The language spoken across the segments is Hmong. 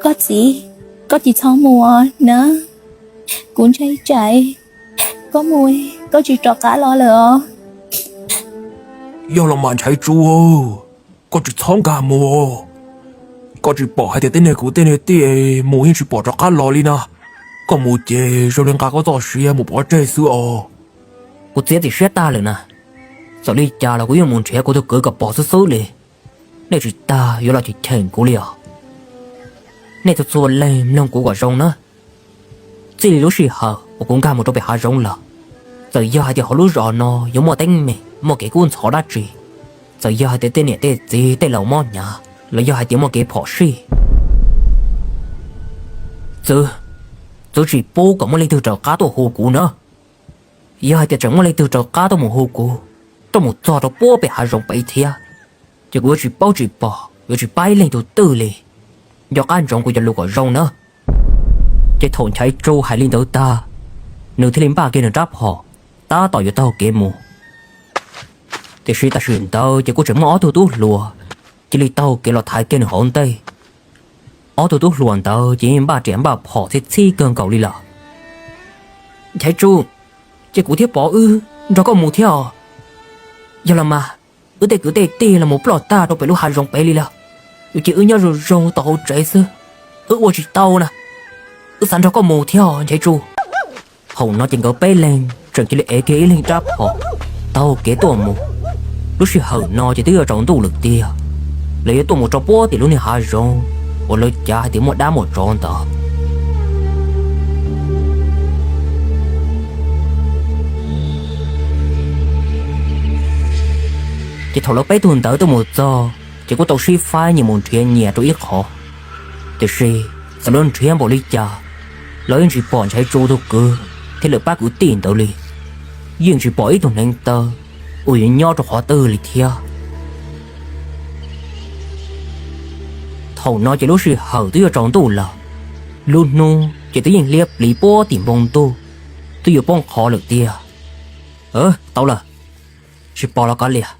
Koj txiv, koj tsis txhob mus na, kuv ntshai tsam koj mus koj tsis rov qab los lawm os. Yog los mas Nchaiv Tsu, koj tsis txhob nkag mus. Koj tsis pom hais tias tej niag kwv tej niag tij mus yeej tsis pom rov qab los li na. Koj mus ces zoo li nqa koj txoj sia mus pov tseg xwb os. Kuv txiav txim siab tag lawm na, txawm li cas los kuv yeej mus nrhiav kuv tus kwv kom pom xwb xwb li. Nej tsis tas yuav los cheem cheem kuv li os. Nej txhua txhua leej mloog kuv kom zoo na. Txij li lub sij hawm uas kuv nkag mus rau pem hav zoov lawm, txawm yog hais tias hauv lub zos no yuav muaj teeb meem muaj kev kub ntxhov dab tsi, txawm yog hais tias tej niam tej txiv tej laus mob hnyav, los yog hais tias muaj kev phom sij, txwv, txwv tsis pub kom muaj leej twg raws qab tuaj hu kuv na. Yog hais tias tseem muaj leej twg raws qab tuaj mus hu kuv, tuaj mus txog rau puag pem hav zoov pem thiab, ces kuv yuav tsis paub tsis pom yuav tsis pab ib leej twg twj li. Nco qab ntsoov kuv cov lus kom zoo na. Ces thaum Nchaiv Tsu hais li ntawd tag, nws thiaj li npaj kiag nws rab phom, tab tom yuav taug kev mus. Tiam sis tam sim ntawd ces kuj tseem muaj ob tug tub hluas cia li taug kev los thaiv kiag nws hauv ntej. Ob tug tub hluas ntawd ces yeej npaj riam npaj phom txhij txhij kawg nkaus li lawm. Nchaiv Tsu, ces kuv thiab Pov wb nrog koj mus thiab os. Yog los mas, wb tej kwv tej tij los mus ploj tag rau pem lub hav zoov pem li lawm. Yus ces wb nyob zoo zoo tom hauv tsev xwb, wb ua tsis tau na. Wb xav nrog koj mus thiab os Nchaiv Tsu. Thaum no ces nkawd peb leeg tseem cia li ev kiag ib leeg rab phom taug kev tuaj mus. Lub sij hawm no ces twb yuav tsaus ntuj lawm tiag, lawv yuav tuaj mus rau puag tim lub niag hav zoov uas lawv cav hais tias muaj dab muaj tsov ntawd. Ces thaum lawv peb tug ntawd tuaj mus txog, ces kuj tau sib faib nyias mus nrhiav nyias rau ib qho. Tiam sis txawm lawv nrhiav npaum li cas, lawv yeej tsis pom Nchaiv Tsu tus kwv thiab lawv pab kwv tij ntawd li. Yeej tsis pom ib tug hneev taw uas yuav nyob rau qhov twg li thiab. Thaum no ces lub sij hawm twb yuav tsaus ntuj lawm, lub hnub ces twb yeej liab pliv puag tim npoo ntuj, twb yuav poob qho lawm tiag. Tau lawm, tsis pom los kav liam,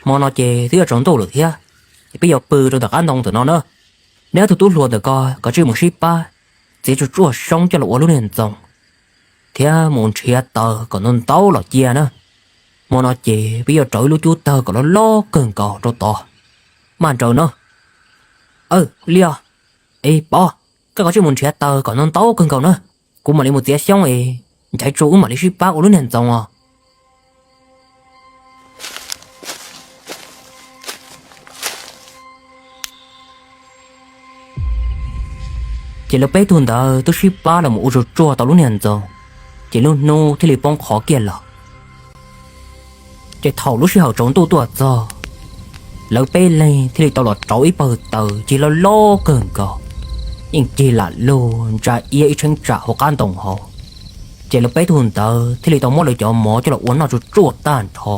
hmo no ces twb yuav tsaus ntuj lawm thiab, es peb yuav pw rau ntawm qab ntoo ntawm no na. Neb ob tug tub hluas ntawm ko kav tsij mus sib pab txiav tsuag tsuag xyoob coj los ua lub niag ntxoov, thiab mus nrhiav taws kom ntau ntau los cia na. Hmo no ces peb yuav raws ib lub cub tawg kom loj loj kawg nkaus rau tod. Maj nrawm no. Aw, Liaj, es Pov, koj kav tsij mus nrhiav taws kom ntau ntau kawg nkaus na. Kuv mam li mus txiav xyoob es Nchaiv Tsu wb mam li sib pab ua lub niag ntxoov os. Ces lawv peb tug ntawd twb sib pab los mus ua tsuag tsuag tau lub niag ntxoov, ces lub hnub thiaj li poob qho kiag lawm. Ces thaum lub sij hawm tsaus ntuj tuaj txog, lawv peb leeg thiaj li tau los rauv ib pawg taws cig loj loj kawg nkaus, yeej cig lam lug ntsa iab ib cheeb tsam hauv qab ntoo hauv. Ces lawv peb tug ntawd thiaj li tau muab lawv cov mov coj los ua noj tsuag tsuag tag nrho.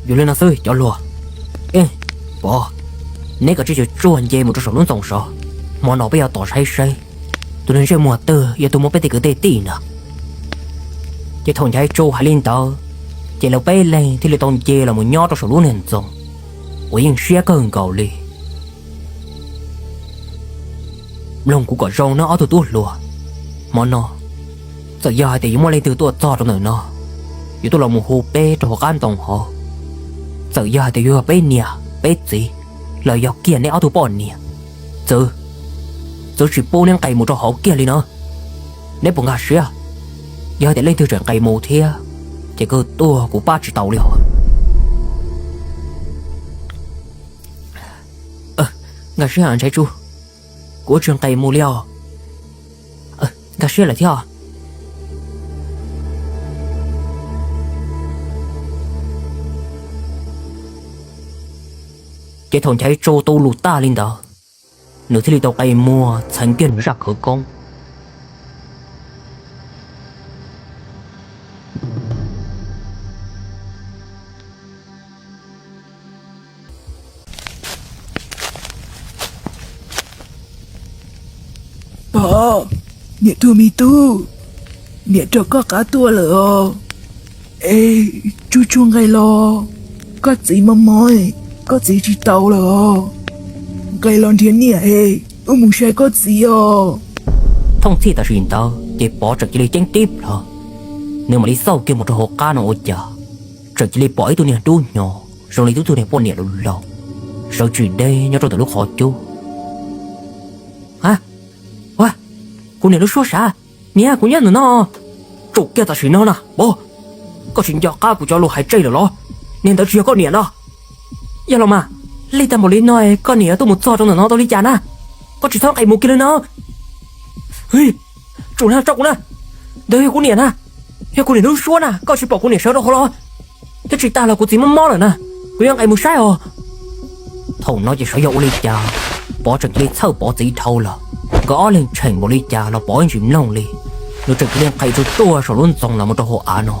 Yus li no xwb cov hluas. Ej, Pov, neb kav tsij tsuag tsuag nce mus rau saum lub ntxoov saud, hmo no peb yuav tos saib saib tus neeg ntsej muag twg yog tus muab peb tej kwv tej tij na. Ces thaum Nchaiv Tsu hais li ntawd, ces lawv peb leeg thiaj li tau nce los mus nyob rau saum lub niag ntxoov uas yeej siab kawg nkaus li. Mloog kuv kom zoo nawb ob tug tub hluas. Hmo no, txawm yog hais tias yuav muaj leej twg tuaj txog rau ntawm no, yuav tuaj los mus hu peb rau hauv qab ntoo hauv. Txawm yog hais tias yuav yog peb niam peb txiv, los yog kiag neb ob tug poj niam, txwv, txwv tsis pub neb nqis mus rau hauv kiag li na. Neb puas nkag siab? Yog hais tias leej twg tseem nqis mus thiab, ces kawg tuag kuv pab tsis tau li hos. Nkag siab Nchaiv Tsu, kuv tsis nqis mus li os. Nkag siab lawm thiab. Ces thaum Nchaiv Tsu tu lus tag li ntawd, nws thiaj li tau qe muag txheev kiag nws zaj khawv koob. Pov, niam tub me tub, niam raug koj qab tuaj lawm os. Es, tsuag tsuag nqes los, koj txiv mob mob, koj txiv tsis tau lawm os. Nqes los nrhiav niam es wb mus saib koj txiv os. Thooj txhij tam sim ntawd ces Pov tseem cia li ceeb tib plhaw, nws mam li xauj kiag mus rau hauv qab no ua cas tseem cia li pom ib tug niag dub hnyo zoo li ib tug niag poj niam laus laus sawv tsis deb nyob rau ntawm lub qhov cub. A, ua, kuv niam lub suab sav, niam, kuv nyob ntawm no. Tsum kiag tam sim no na Pov, koj tsis nco qab kuv cov lus hais tseg lawm los? Niag ntawd tsis yog koj niam na. Yog los mas, lig tag npaum li no koj niam tuaj mus txog rau ntawm no tau li cas na? Koj tsis txhob nqes mus kiag li no. Tsum na, tso kuv na, ntawd yog kuv niam na, yog kuv niam lub suab na, koj tsis pom kuv niam sawv rau hauv los? Thiab tsis tas los kuv txiv mob mob lawm na, kuv yuav nqes mus saib os. Thaum no ces xyov yog ua li cas, Pov tseem cia li txhawj Pov txiv dhau lawm. Nkawd ob leeg tsheem npaum li cas los Pov yeej tsis mloog li, nws tseem cia li nqes tsuag tsuag saum lub ntxoov los mus rau hauv av no.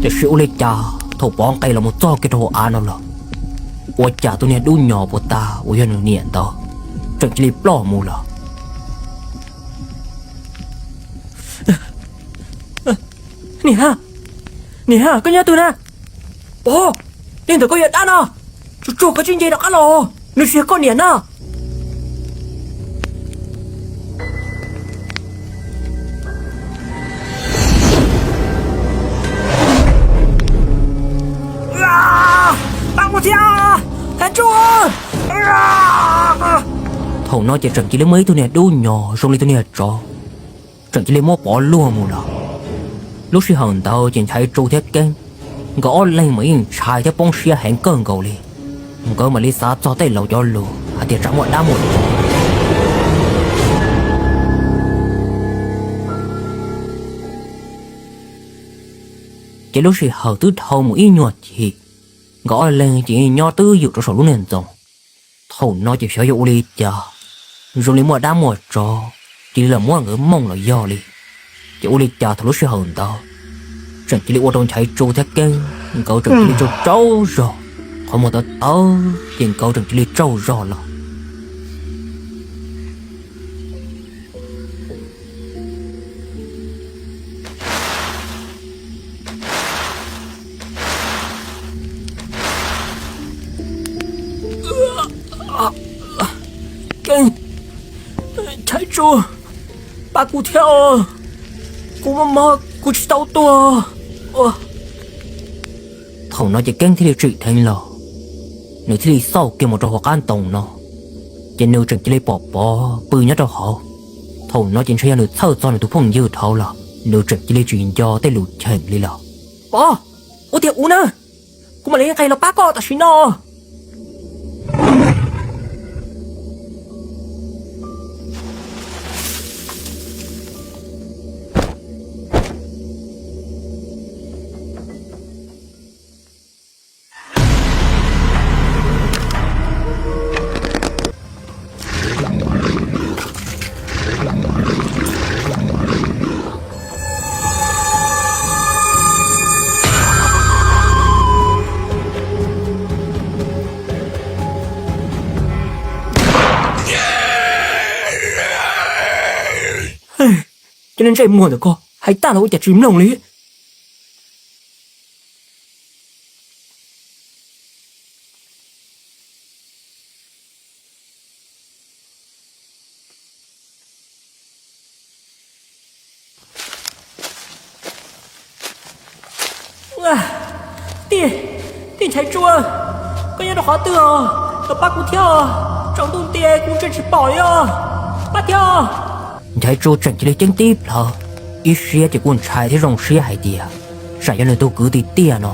Tiam sis ua li cas thaum Pov nqes los mus txog kiag rau hauv av no lawm, ua cas tus niag dub nyos puas tas uas yog nws niam ntawd tseem cia li ploj mus lawm. Niam, niam, koj nyob twg na? Pov, niag ntawm koj yuav dab no, tsuag tsuag koj tsij nce rov qab los, nws tsis yog koj niam na. Pab kuv thiab, Thaiv Tsuj. Thaum no ces tseem cia li muaj ib tug niag dub nyos zoo li tus niag tsov tseem cia li muab Pov luaj mus lawm. Lub sij hawm ntawd ces Nchaiv Tsu thiab Keeb nkawd ob leeg mas yeej ntshai thiab poob siab heev kawg nkaus li. Nkawd mam li xav txog tej laus cov lus hais tias tsam muaj dab muaj tsov. Ces lub sij hawm twb dhau mus ib nyuag chim, nkawd ob leeg ces yeej nyob twb ywm rau saum lub niag ntxoov. Thaum no ces xyov yog ua li cas, zoo li muaj dab muaj tsov cia li los muab nkawd mooj los yog li. Ces ua li cas thaum lub sij hawm ntawd tseem cia li ua rau Nchaiv Tsu thiab Keeb nkawd tseem cia li tsaug tsaug zog, qhov muag tawv tawv ces nkawd tseem cia li tsaug zog los. Keeb, Nchaiv Tsu, pab kuv thiab os, kuv mob mob kuv tsis tau tuag. Thaum no ces Keeb thiaj li tsim dheev los, nws thiaj li xauj kiag mus rau hauv qab ntoo no, ces nws tseem cia li pom Pov pw nyob rau hauv. Thaum no ces ntshe yog nws txhawj txog nws tus phooj ywg dhau lawm, nws tseem cia li tsis nco tej lus cheem li lawm. Pov, ua tiag ua na, kuv mam li nqes los pab koj tam sim no. Cov niag ntsej muag ntawm ko hais tag los ua cas tsis mloog li. Tij, tij Nchaiv Tsuj, koj nyob rau qhov twg os? Los pab kuv thiab os, tsaus ntuj nti kuv ntsia tsis pom li os, pab thiab os. Nchaiv Tsuj tseem cia li ceeb tib plhaw, ib siab ces kuj ntshai thiab zoo siab hais tias tsam yog nws tus kwv tiag tiag no,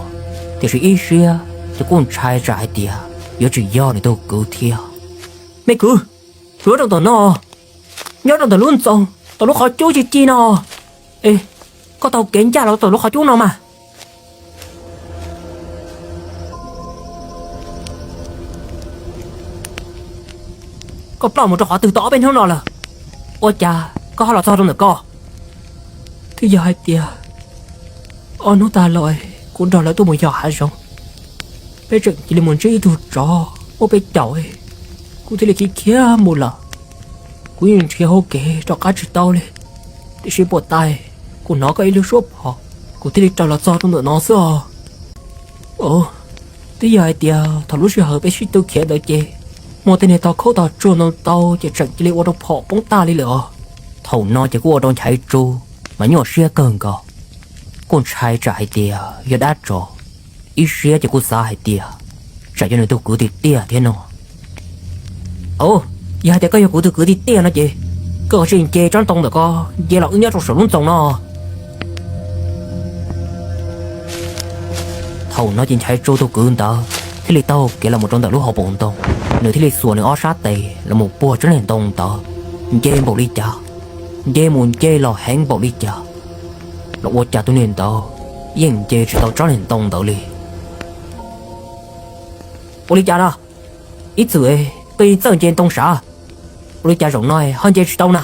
tiam sis ib siab ces kuj ntshai tsam hais tias yuav tsis yog nws tus kwv thiab. Me kwv, kuv nyob rau ntawm no, nyob rau ntawm lub ntxoov, ntawm lub qhov cub ci ci no. Es, koj taug kev ncaj los ntawm lub qhov cub no mas. Koj ploj mus rau qhov twg tau ob peb hnub no lawm? Ua cas koj ho los txog rau ntawm ko? Twb yog hais tias ob hnub tag los kuv nrog lawv tuaj mus yos hav zoov, peb tseem cia li mus ntsib ib tug tsov muab peb caum, kuv thiaj li khiav khiav mus lawm. Kuv yeej nrhiav hauv kev rov qab tsis tau li, tiam sis puas tas Kuv hnov koj ib lub suab phom, kuv thiaj li raws los txog rau ntawm no xwb os. Twb yog hais tias thaum lub sij hawm peb sib tw khiav ntawd ces muaj tej niag tog khaub tog tsuag ntau ntau ces tseem cia li ua rau phom poob tag li lawm os. Thaum no ces kuj ua rau Nchaiv Tsu mas nyuaj siab kawg nkaus, kuj ntshai tsam hais tias yog dab tsov. Ib siab ces kuj xav hais tias tsam yog nws tus kwv tiag tiag thiab no. Au, yog hais tias koj yog kuv tus kwv tiag tiag no ces koj cia li nce tsob ntoo ntawm ko, nce los wb nyob rau saum lub ntxoov no. Thaum no ces Nchaiv Tsu tus kwv ntawd thiaj li taug kev los mus rau ntawm lub hauv paus ntoo, nws thiaj li xuas nws ob sab tes los mus puag tsob niag ntoo ntawd, nce npaum li cas, nce mus nce los heev npaum li cas los ua cas tus niag ntawd yeej nce tsis tau tsob niag ntoo ntawd li. Ua li cas na? Ib txwm koj yeej txawj nce ntoo sav, ua li cas zaum no ho nce tsis tau na?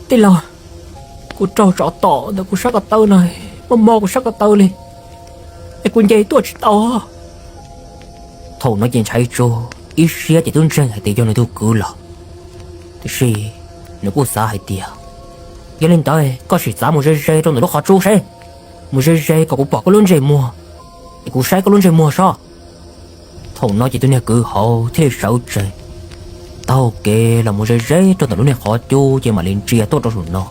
Tij laug, kuv raug tsov tom ntawm kuv sab ko taw no, mob mob kuv sab ko taw li, es kuv nce tuaj tsis tau. Thaum no ces Nchaiv Tsu ib siab ces twb ntseeg hais tias yog nws tus kwv lawm, tiam sis nws kuj xav hais tias, yog li ntawd koj sim txav mus ze ze rau ntawm lub qhov tsub seb, mus ze ze kom kuv pom koj lub ntsej muag, es kuv saib koj lub ntsej muag sob. Thaum no ces tus niag kwv hauv thiaj li sawv tsees taug kev los mus ze ze rau ntawm lub niag qhov cub ces mam li ntsia tuaj rau saum no,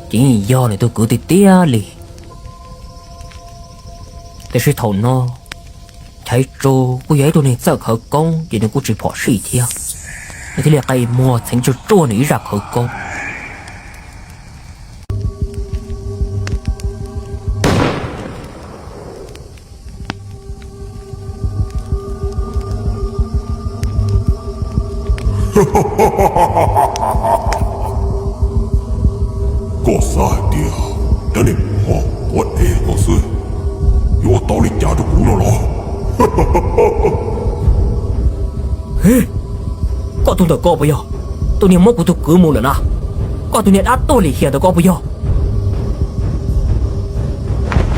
ces yeej yog nws tus kwv tiag tiag li. Tiam sis thaum no Nchaiv Tsu kuj yog ib tug neeg txawj khawv koob ces nws kuj tsis phom sij thiab, nws thiaj li qe muag txheev tsuj tsuaj nws ib zaj khawv koob. Koj xav hais tias cov niag phom quav ev ko xwb yuav ua tau li cas rau kuv no los? Koj tus ntawm ko puas yog tus niag muab kuv tus kwv mus lawm na? Koj tus niag dab tuag lim hiam ntawm ko puas yog?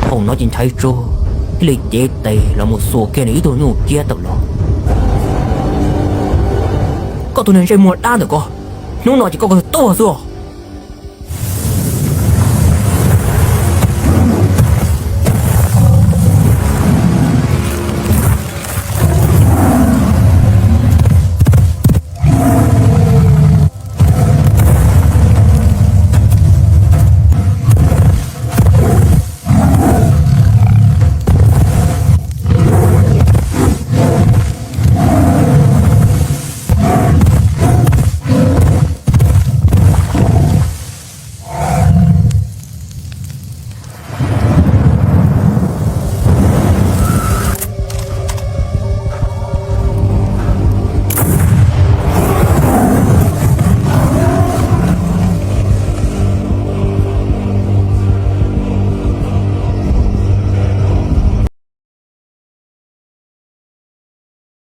Thaum no ces Nchaiv Tsu thiaj li cev tes los mus xuas kiag nws ib tug nyuj ciab tawm los. Koj tus niag ntsej muag dab ntawm ko, hnub no ces koj ko tuag xwb os.